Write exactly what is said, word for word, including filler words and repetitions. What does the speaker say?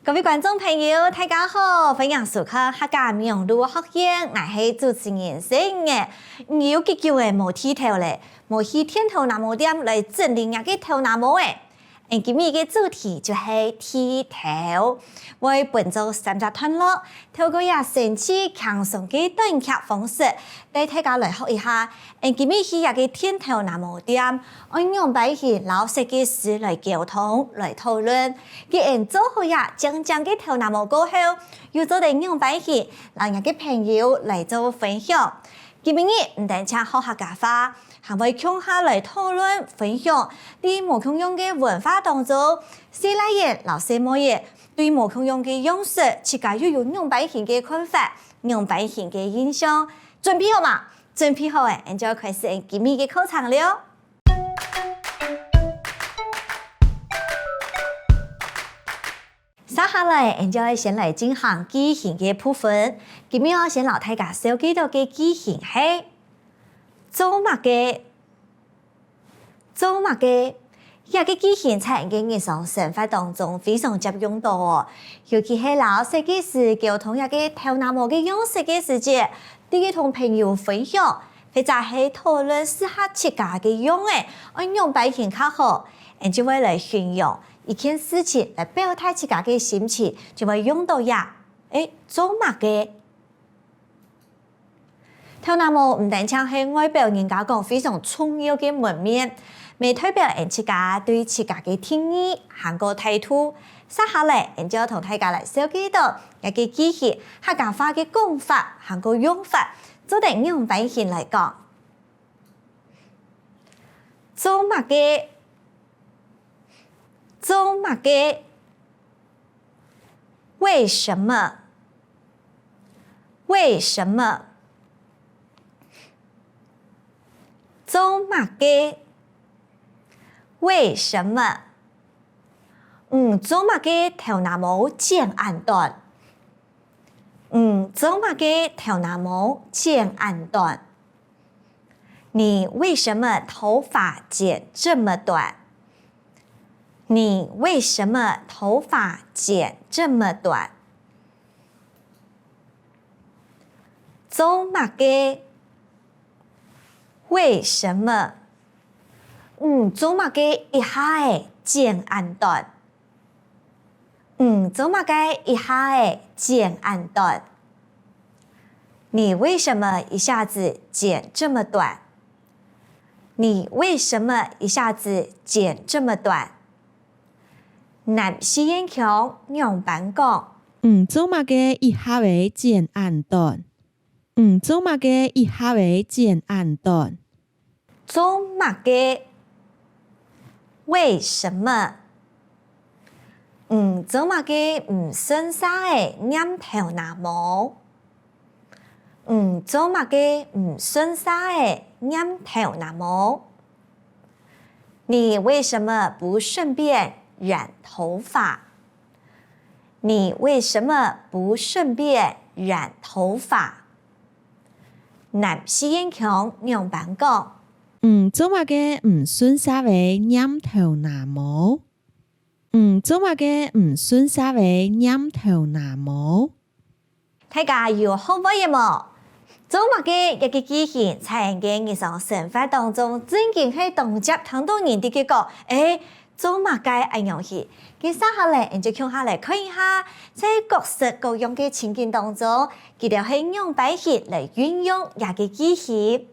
各位觀眾朋友，大家好，歡迎收看客家網路學院，𠊎係主持人細月。你有幾久仔無剃頭咧？無去電頭那毛店來整理若个頭那毛仔？ 𠊎今日个主題就係剃頭，會分做三隻段落，透過這生趣輕鬆个短劇方式，帶大家來學一下，𠊎今日去這个電頭那毛店，愛仰般形摎設計師來溝通、來討論。既然做好這靚靚个頭那毛過後，又做得仰般形摎若个朋友來做分享。今晡日毋單淨學客家話， 還會共下來討論分享，在無共樣个文化當中，細倈仔摎細妹仔對無共樣个樣式，自家又有仰般形个看法、仰般形个印象。準備好吂？準備好咧，𠊎就開始𠊎今日个課程了。 接下來，𠊎就愛先來進行句型个部分。今日愛先摎大家紹介到个句型係：做麼个？做麼个？這个句型在𠊎个日常生活當中非常捷用到哦，尤其係摎設計師溝通這个頭那毛个樣式个時節，在該同朋友分享，或者係討論適合自家个樣仔，愛仰般形較好，𠊎就會來形容一件事情來表達自家个心情，就會用到這。欸，做麼个？頭那毛毋單淨係外表人家講非常重要个門面，乜代表𠊎自家對自家个定義還過態度。接下來，𠊎就愛同大家來紹介到這个句型客家話个講法還過用法，做得仰般形來講。 做麼个？做麼个？為什麼？為什麼？做麼个？為什麼？你做麼个頭那毛剪恁短？你做麼个頭那毛剪恁短？ 你為什麼頭髮剪這麼短？你為什麼頭髮剪這麼短？做麼个？為什麼？你做麼个一下仔剪恁短？ 你做麼个一下仔剪恁短？你為什麼一下子剪這麼短？你為什麼一下子剪這麼短？南四縣腔仰般講？你做麼个一下仔剪恁短？ 你做麼个一下仔剪恁短？做麼个？為什麼？你做麼个毋順續仔染頭那毛？你做麼个毋順續仔染頭那毛？你為什麼不順便染頭髮？ 你為什麼不順便染頭髮？南四縣腔仰般講？你做麼个毋順續仔染頭那毛？你做麼个毋順續仔染頭那毛？ 大家有學會了無？做麼个這个句型在𠊎个日常生活當中，正經係當輒聽著人在該講：「欸，做麼个恁樣形？」該接下來，𠊎就共下來看一下，在各式各樣个情境當中，佢兜係仰般形來運用這个句型。